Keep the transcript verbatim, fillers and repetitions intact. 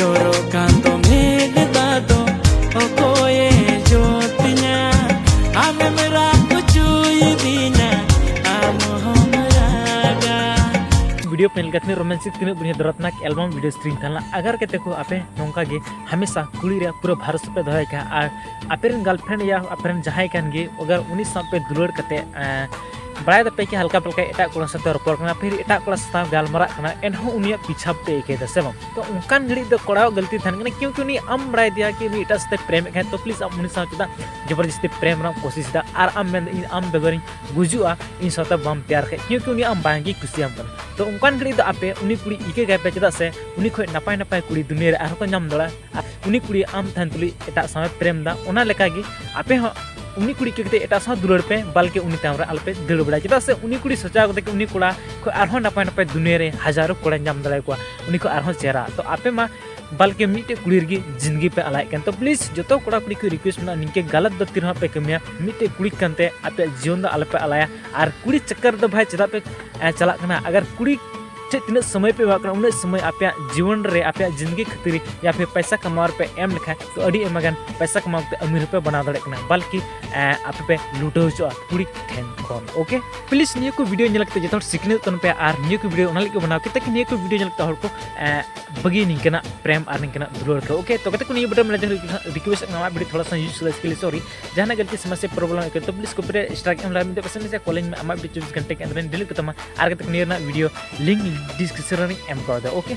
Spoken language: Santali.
ᱡᱚᱨᱚᱜ ᱠᱟᱱ ᱫᱚ ᱢᱮᱫ ᱫᱟᱜ ᱫᱚ ᱚᱠᱚᱭᱮ ᱡᱚᱛᱤᱧᱟ? ᱟᱢᱮᱢ ᱨᱟᱜ ᱦᱚᱪᱚᱭᱤᱫᱤᱧᱟ, ᱟᱢ ᱦᱚᱢ ᱨᱟᱜᱟ᱾ ᱵᱷᱤᱰᱤᱭᱳ ᱯᱮ ᱧᱮᱞ ᱠᱟᱛᱮ ᱛᱤᱱᱟᱹᱜ ᱨᱳᱢᱟᱱᱥᱤᱠ, ᱛᱤᱱᱟᱹᱜ ᱵᱩᱡᱷᱟᱹᱣ ᱫᱚᱨᱟᱛᱱᱟᱠ ᱮᱞᱵᱟᱢ ᱵᱷᱤᱰᱤᱭᱳ ᱥᱮᱨᱮᱧ ᱛᱟᱦᱮᱸ ᱞᱮᱱᱟ᱾ ᱟᱜᱟᱨ ᱠᱟᱛᱮ ᱠᱚ ᱟᱯᱮ ᱱᱚᱝᱠᱟ ᱜᱮ ᱦᱟᱢᱮᱥᱟ ᱠᱩᱲᱤ ᱨᱮᱭᱟᱜ ᱯᱩᱨᱟᱹ ᱵᱷᱟᱨᱚᱥ ᱯᱮ ᱫᱚᱦᱚᱭ ᱠᱷᱟᱱ, ᱟᱨ ᱟᱯᱮᱨᱮᱱ ᱜᱟᱨᱞᱯᱷᱨᱮᱱᱰ ᱭᱟ ᱟᱯᱮᱨᱮᱱ ᱡᱟᱦᱟᱸᱭ ᱠᱟᱱ ᱜᱮ, ᱟᱜᱟᱨ ᱩᱱᱤ ᱥᱟᱶ ᱯᱮ ᱫᱩᱞᱟᱹᱲ ᱠᱟᱛᱮ, ᱮᱸ, ᱵᱟᱲᱟᱭ ᱫᱟᱯᱮ ᱠᱤ ᱦᱟᱞᱠᱟ ᱯᱟᱞᱠᱟ ᱮᱴᱟᱜ ᱠᱚᱲᱟ ᱥᱟᱶᱛᱮ ᱨᱚᱯᱚᱲ ᱠᱟᱱᱟ, ᱯᱷᱤᱨ ᱮᱴᱟᱜ ᱠᱚᱲᱟ ᱥᱟᱶ ᱜᱟᱞᱢᱟᱨᱟᱜ ᱠᱟᱱᱟ, ᱮᱱᱦᱚᱸ ᱩᱱᱤᱭᱟᱜ ᱯᱤᱪᱷᱟᱯ ᱯᱮ ᱟᱹᱭᱠᱟᱹᱣ ᱫᱟ ᱥᱮ ᱵᱟᱝ? ᱛᱚ ᱚᱱᱠᱟᱱ ᱜᱷᱟᱹᱲᱤᱡ ᱫᱚ ᱠᱚᱲᱟᱣᱟᱜ ᱜᱟᱹᱞᱛᱤ ᱛᱟᱦᱮᱱ ᱠᱟᱱᱟ, ᱠᱤᱭᱩᱸᱠᱤ ᱩᱱᱤ ᱟᱢ ᱵᱟᱲᱟᱭ ᱫᱮᱭᱟ ᱠᱤ ᱩᱱᱤ ᱮᱴᱟᱜ ᱥᱟᱶᱛᱮ ᱯᱨᱮᱢᱮᱫ ᱠᱷᱟᱱ, ᱛᱚ ᱯᱞᱤᱡ ᱟᱢ ᱩᱱᱤ ᱥᱟᱶ ᱪᱮᱫᱟᱜ ᱡᱚᱵᱚᱨᱡᱚᱥᱛᱤ ᱯᱨᱮᱢ ᱨᱮᱱᱟᱜ ᱠᱳᱥᱤᱥ ᱫᱟ? ᱟᱨ ᱟᱢ ᱢᱮᱱᱫᱟ ᱤᱧ ᱟᱢ ᱵᱮᱜᱚᱨᱤᱧ ᱜᱩᱡᱩᱜᱼᱟ, ᱤᱧ ᱥᱟᱶᱛᱮ ᱵᱟᱢ ᱯᱮᱭᱟᱨ ᱠᱷᱟᱡ, ᱠᱤᱭᱩᱸᱠᱤ ᱩᱱᱤ ᱟᱢ ᱵᱟᱝᱜᱮ ᱠᱩᱥᱤᱭᱟᱢ ᱠᱟᱱᱟ᱾ ᱛᱚ ᱚᱱᱠᱟᱱ ᱜᱷᱟᱹᱲᱤᱡ ᱫᱚ ᱟᱯᱮ ᱩᱱᱤ ᱠᱩᱲᱤ ᱤᱠᱟᱹ ᱠᱟᱭ ᱯᱮ, ᱪᱮᱫᱟᱜ ᱥᱮ ᱩᱱᱤ ᱠᱷᱚᱡ ᱱᱟᱯᱟᱭ ᱱᱟᱯᱟᱭ ᱠᱩᱲᱤ ᱫᱩᱱᱤᱭᱟᱹ ᱨᱮ ᱟᱨᱦᱚᱸ ᱠᱚ ᱧᱟᱢ ᱫᱟᱲᱮᱭᱟᱜᱼᱟ᱾ ᱟᱨ ᱩᱱᱤ ᱠᱩᱲᱤ ᱟᱢ ᱛᱟᱦᱮᱱ ᱛᱩᱞᱩᱡ ᱮᱴᱟᱜ ᱥᱟᱶ ᱮ ᱯᱨᱮᱢ ᱫᱟ, ᱚᱱᱟ ᱞᱮᱠᱟᱜᱮ ᱟᱯᱮ ᱦᱚᱸ ᱩᱱᱤ ᱠᱩᱲᱤ ᱤᱠᱟᱹ ᱠᱟᱛᱮ ᱮᱴᱟᱜ ᱥᱟᱶ ᱫᱩᱞᱟᱹᱲ ᱯᱮ, ᱵᱟᱞᱠᱤ ᱩᱱᱤ ᱛᱟᱭᱚᱢ ᱨᱮ ᱟᱞᱚᱯᱮ ᱫᱟᱹᱲ ᱵᱟᱲᱟᱭᱟ, ᱪᱮᱫᱟᱜ ᱥᱮ ᱩᱱᱤ ᱠᱩᱲᱤ ᱥᱚᱪᱟᱣ ᱠᱟᱛᱮ ᱠᱤ ᱩᱱᱤ ᱠᱚᱲᱟ ᱠᱷᱚᱡ ᱟᱨᱦᱚᱸ ᱱᱟᱯᱟᱭ ᱱᱟᱯᱟᱭ ᱫᱩᱱᱤᱭᱟᱹ ᱨᱮ ᱦᱟᱡᱟᱨᱚ ᱠᱚᱲᱟᱭ ᱧᱟᱢ ᱫᱟᱲᱮᱭᱟᱠᱚᱣᱟ, ᱩᱱᱤ ᱠᱷᱚᱡ ᱟᱨᱦᱚᱸ ᱪᱮᱦᱨᱟ᱾ ᱛᱚ ᱟᱯᱮ ᱢᱟ ᱵᱟᱞᱠᱤ ᱢᱤᱫᱴᱮᱡ ᱠᱩᱲᱤ ᱨᱮᱜᱮ ᱡᱤᱱᱫᱜᱤ ᱯᱮ ᱟᱞᱟᱭᱮᱫ ᱠᱟᱱ᱾ ᱛᱚ ᱯᱞᱤᱡ ᱡᱚᱛᱚ ᱠᱚᱲᱟ ᱠᱩᱲᱤ ᱠᱚ ᱨᱤᱠᱩᱭᱮᱥᱴ ᱢᱮᱱᱟᱜᱼᱟ, ᱱᱤᱝᱠᱟᱹ ᱜᱟᱞᱟᱛ ᱫᱚ ᱛᱤ ᱨᱮᱦᱚᱸ ᱯᱮ ᱠᱟᱹᱢᱤᱭᱟ, ᱢᱤᱫᱴᱮᱡ ᱠᱩᱲᱤ ᱠᱟᱱᱛᱮ ᱟᱯᱮᱭᱟᱜ ᱡᱤᱭᱚᱱ ᱫᱚ ᱟᱞᱚᱯᱮ ᱟᱞᱟᱭᱟ᱾ ᱟᱨ ᱠᱩᱲᱤ ᱪᱟᱠᱠᱟᱨ ᱨᱮᱫᱚ ᱵᱷᱟᱭ ᱪᱮᱫᱟᱜ ᱯᱮ, ᱮ, ᱪᱟᱞᱟᱜ ᱠᱟᱱᱟ? ᱟᱜᱟᱨ ᱠᱩᱲᱤ ᱪᱮᱫ ᱛᱤᱱᱟᱹᱜ ᱥᱚᱢᱚᱭ ᱯᱮ ᱮᱢᱟᱜ ᱠᱟᱱᱟ, ᱩᱱᱟᱹᱜ ᱥᱚᱢᱚᱭ ᱟᱯᱮᱭᱟᱜ ᱡᱤᱭᱚᱱ ᱨᱮ ᱟᱯᱮᱭᱟᱜ ᱡᱤᱱᱫᱜᱤ ᱠᱷᱟᱹᱛᱤᱨ ᱭᱟ ᱯᱷᱤᱨ ᱯᱚᱭᱥᱟ ᱠᱟᱢᱟᱣ ᱨᱮᱯᱮ ᱮᱢ ᱞᱮᱠᱷᱟᱱ, ᱛᱚ ᱟᱹᱰᱤ ᱟᱭᱢᱟ ᱜᱟᱱ ᱯᱚᱭᱥᱟ ᱠᱟᱢᱟᱣ ᱠᱟᱛᱮ ᱟᱢᱤᱨ ᱦᱚᱸᱯᱮ ᱵᱮᱱᱟᱣ ᱫᱟᱲᱮᱭᱟᱜ ᱠᱟᱱᱟ, ᱵᱟᱞᱠᱤ, ᱮ, ᱟᱯᱮ ᱯᱮ ᱞᱩᱴᱟᱹᱣ ᱦᱚᱪᱚᱜᱼᱟ ᱠᱩᱲᱤ ᱴᱷᱮᱱ ᱠᱷᱚᱱ᱾ ᱳᱠᱮ, ᱯᱞᱤᱡ ᱱᱤᱭᱟᱹ ᱠᱚ ᱵᱷᱤᱰᱤᱭᱳ ᱧᱮᱞ ᱠᱟᱛᱮ ᱡᱚᱛᱚ ᱦᱚᱲ ᱥᱤᱠᱷᱱᱟᱹᱛ ᱛᱟᱵᱚᱱ ᱯᱮ, ᱟᱨ ᱱᱤᱭᱟᱹ ᱠᱚ ᱵᱷᱤᱰᱤᱭᱳ ᱚᱱᱟ ᱞᱟᱹᱜᱤᱫ ᱠᱚ ᱵᱮᱱᱟᱣ ᱠᱮᱫᱟ ᱠᱤ ᱱᱤᱭᱟᱹ ᱠᱚ ᱵᱷᱤᱰᱤᱭᱳ ᱧᱮᱞ ᱠᱟᱛᱮ ᱦᱚᱲ ᱠᱚ, ᱮ, ᱵᱟᱹᱜᱤ ᱱᱤᱝᱠᱟᱹᱱᱟᱜ ᱯᱨᱮᱢ ᱟᱨ ᱱᱤᱝᱠᱟᱹᱱᱟᱜ ᱫᱩᱞᱟᱹᱲ ᱠᱚ᱾ ᱳᱠᱮ, ᱛᱚ ᱠᱟᱛᱮ ᱠᱚ ᱱᱤᱭᱟᱹ ᱵᱷᱤᱰᱤᱭᱳ ᱢᱮᱱᱟᱜ ᱡᱟᱦᱟᱸ ᱨᱤᱠᱩᱭᱮᱥᱴ ᱠᱟᱱᱟ, ᱟᱢᱟᱜ ᱵᱷᱤᱰᱤᱭᱳ ᱛᱷᱚᱲᱟ ᱥᱟ ᱤᱭᱩᱡᱽ ᱥᱚᱨᱤ ᱡᱟᱦᱟᱱᱟᱜ ᱜᱟᱹᱞᱛᱤ ᱥᱚᱢᱚᱥᱥᱟ ᱯᱨᱚᱵᱞᱮᱢ ᱦᱩᱭᱩᱜ ᱠᱟᱱᱟ, ᱛᱚ ᱯᱞᱤᱡ ᱠᱚᱯᱤᱨᱟᱭᱤᱴ ᱥᱴᱨᱟᱭᱤᱠ ᱮᱢ ᱞᱟᱜᱟᱣ ᱢᱤᱫᱴᱮᱡ ᱯᱮᱥᱮᱱ ᱥᱮ ᱠᱚᱞᱤᱧ ᱢᱮ, ᱟᱢᱟᱜ ᱵᱷᱤᱰᱤᱭᱳ ᱪᱚᱵᱵᱤᱥ ᱜᱷᱚᱱᱴᱟ ᱠᱮ ᱟᱱᱫᱚᱨ ᱰᱤᱞᱤᱴ ᱠᱟᱛᱟᱢᱟ, ᱟᱨ ᱠᱟᱛᱮ ᱠᱚ ᱱᱤᱭᱟᱹ ᱨᱮᱱᱟᱜ ᱵᱷᱤᱰᱤᱭᱳ ᱞᱤᱝᱠ ᱰᱤᱥᱠᱨᱤᱯᱥᱚᱱ ᱨᱮᱧ ᱮᱢ ᱠᱟᱣᱫᱟ᱾ ᱳᱠᱮ,